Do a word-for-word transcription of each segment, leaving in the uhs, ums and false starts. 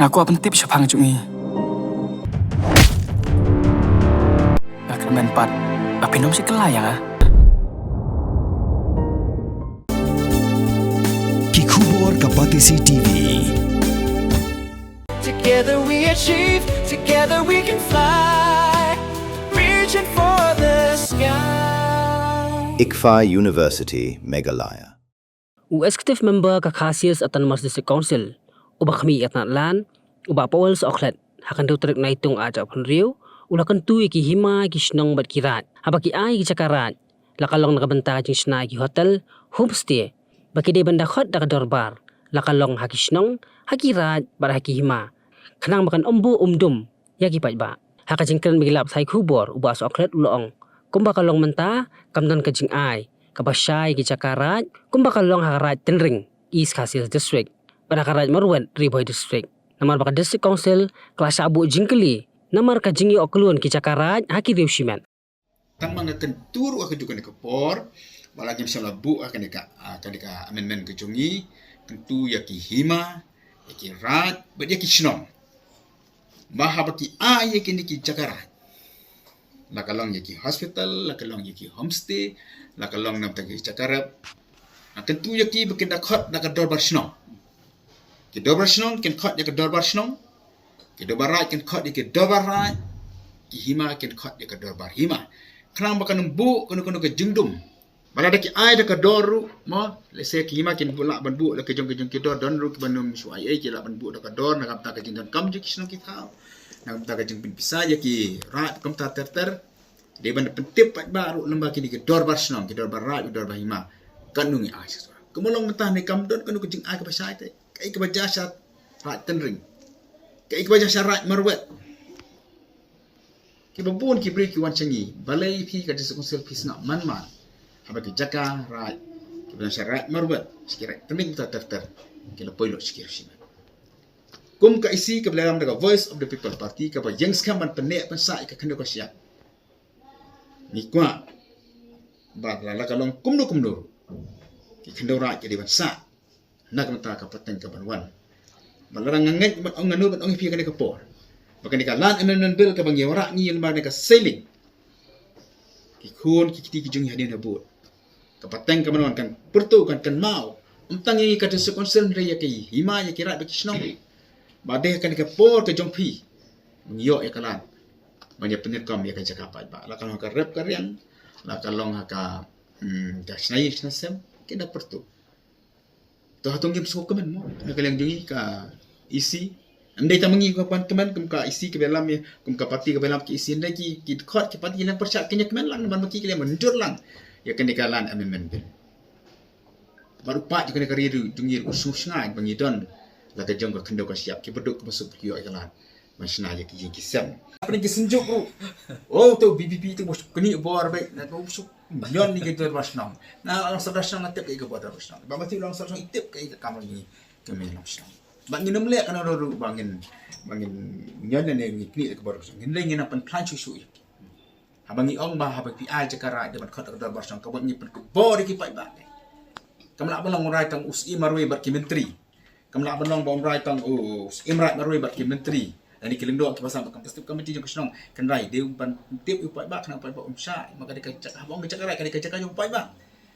Nga kwah pyntip shaphang jong i. Nga kyrmen pat ba phin ym shim kylla ïa nga. Ki khubor ka Batesi T V. Together we achieve, together we can fly, reaching for the sky. ICFAI University, Meghalaya. U Executive Member ka Khasi Hills Autonomous District Council, u Bah Khmih Ïatnatlan, u Bah Paul Sohkhlet, ha ka hynriew tarik Naitung arhajar arphew hynriew, u la kyntu ïa ki hima, ki shnong bad ki raid, haba ki ai ïa ki jaka raid, la ka long na ka bynta ka jingshna ïa ki hotel, homestay, ba ki dei ban da khot da ka dorbar, la ka long ha ki shnong, ha ki raid, bad ha ki hima. Khnang ba kan ym buh ym dum ïa ki paidbah. Ha ka jingkren bad ki lad pathai khubor, u Bah Sohkhlet u la ong, kumba ka long mynta, kam don ka jingai kaba shai ïa ki jaka raid, kumba ka long ha ka raid Tynring, East Khasi Hills District, bad ha ka raid Marwet, Ri Bhoi District. Namar ba ka District Council ka la shah buh jingkylli namar ka jingïoh klun ki jaka raid ha ki riew shimet. Tang ba nga kyntu ruh ha kajuh kane ka por, ba la ngim shym la buh ha kane ka, ah, kane ka amendment ka jong ngi, kyntu ïa ki hima, ïa ki raid, bad ïa ki shnong. Ba haba ki ai ïa kine ki jaka raid, la ka long ïa ki hospital, la ka long ïa ki homestay, la ka long namar ki jaka rep, nga kyntu ïa ki ba kin da khot da ka dorbar shnong. Ki dorbar shnong kin khot ïa ka dorbar shnong. Ki dorbar raid kin khot ïa ka dorbar raid. Ki hima kin khot ïa ka dorbar hima. Khnang ba kan ym buh kano kano ka jingdum. Ba lada ki ai da ka dor ruh, mo, lehse ki hima kin buh, lah ban buh da ka jong ka jong ki dor, don ruh kiba ym shu ai ei, ki lah ban buh da ka dor, na ka bynta ka jingdonkam jong ki shnong ki thaw, na ka bynta ka jingpynpisa ïa ki raid kumta ter ter. Dei ban pyntip paidbah ruh lyngba kine ki dorbar shnong, ki dorbar raid, ki dorbar hima, kano ngi ai shisha. Kumba long mynta ne, kam don kano ka jingai kaba shai te. Kaei kaba jia sha raid Tynring, kaei kaba jia sha raid Marwet. Kiba bun ki briew ki wan sha ngi, balei phi ka District Council phi sngap man man haba ki jaka raid kiba don sha raid Marwet, sha ki raid Tynring kumta ter ter, ki la poi lut sha ki riew shimet. Kum ka E C kaba la ïalam da ka Voice of the People Party, kaba ïeng skhem ban pynneh pynsah ïa ka khyndew ka shyiap, ngi kwah ba la, la ka long kumno kumno ruh, ki khyndew raid ki dei ban sah na ka bynta ka pateng kaban wan. Ba lada nga ngeit ban ong, nga nud ban ong ïa phi ha kane ka por, ba kane ka Land Amendment Bill kaba ngi wanrah ngi lyngba kane ka Seiling, ki khun ki kti ki jong ngi hadien habud, ka pateng kaban wan kan pyrto, kan kynmaw, ym tang ïa ka District Council, hynrei ïa ki hima, ïa ki raid bad ki shnong. Ba dei ha kane ka por ka jong phi, ngi ïoh ïa ka lad ban ïa pynïaid kam ïa ka jaka paidbah, la ka long ha ka rep ka riang, la ka long ha ka, hmm, ka shna ïing shna sem, ki da pyrto. To hato ngim sngewkmen mo na ka liang jong ngi ka E C? Ym dei tang ma ngi ka ban kmen, kum ka E C kaba ïalam ïa, kum ka party kaba ïalam ka E C, ym dei ki, ki dkhot ki party ki nang pyrshah, ki nang kmen lang, namar ma ki ki la mynjur lang ïa kane ka Land Amendment Bill. Bad u paid jong kane ka ri ruh, jong ngi ruh u sngewshngaiñ ba ngi don la ka jong ka khyndew ka shyiap, kiba duk kiba suk ki ïoh ïa ka lad ban shna ïa ki ïing ki sem. Hapdeng ki Synjuk ruh, oh, to V P P to, u suk knieh bor beit, na u suk ñion ïa ki dorbar shnong. Na long sordar shnong, na tip kaei ka bor dorbar shnong. Ba ma tip long sordar shnong, i tip kaei ka kam jong ngi ki mei long shnong. Ba ngin ym leh kano ruh ba ngin, ba ngin ñion ne ngin knieh ïa ka bor dorbar shnong. Ngin leh, ngin nang pynphlan shuh shuh ïa ki. Haba ngi ong ba haba phi ai jaka raid, dei ban khot da ka dorbar shnong, ka mut ngi pynkupbor ïa ki paidbah. Kam lah ban long u rai tang u Syiem marwei bad ki myntri. Kam lah ban long ba u rai tang u Syiem raid marwei bad ki myntri, lane ki lyngdoh kiba san ba kam tip committee jong ka shnong. Hynrei dei ban tip ïa u paidbah, khnang u paidbah um shah, ma ka dei ka jaka, haba ong ka jaka raid, ka dei ka jaka jong u paidbah.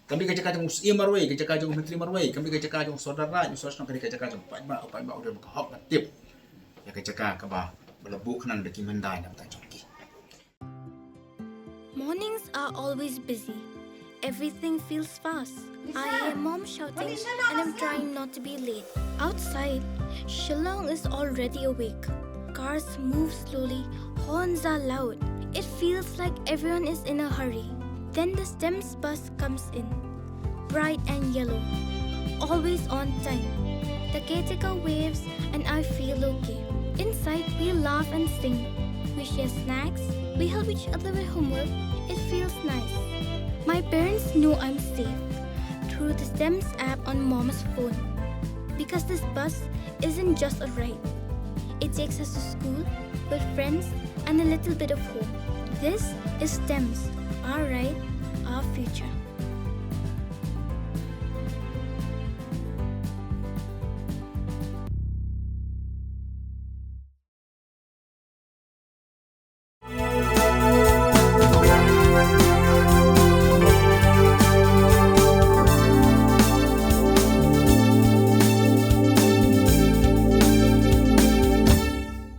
Kam dei ka jaka jong u Syiem marwei, ka jaka jong u myntri marwei, kam dei ka jaka jong u sordar raid, u sordar shnong, ka dei ka jaka jong u paidbah, u paidbah u dei ba ka hok ban tip ïa ka jaka kaba, ba la buh khnang da ki hyndai na bynta jong ki. Mornings are always busy. Everything feels fast. I hear mom shouting and I'm trying not to be late. Outside, Shillong is already awake. Cars move slowly, horns are loud. It feels like everyone is in a hurry. Then the STEMS bus comes in, bright and yellow, always on time. The caretaker waves and I feel okay. Inside, we laugh and sing. We share snacks. We help each other with homework. It feels nice. My parents know I'm safe through the STEMS app on mom's phone. Because this bus isn't just a ride. It takes us to school, with friends, and a little bit of hope. This is STEMS, our ride, our future.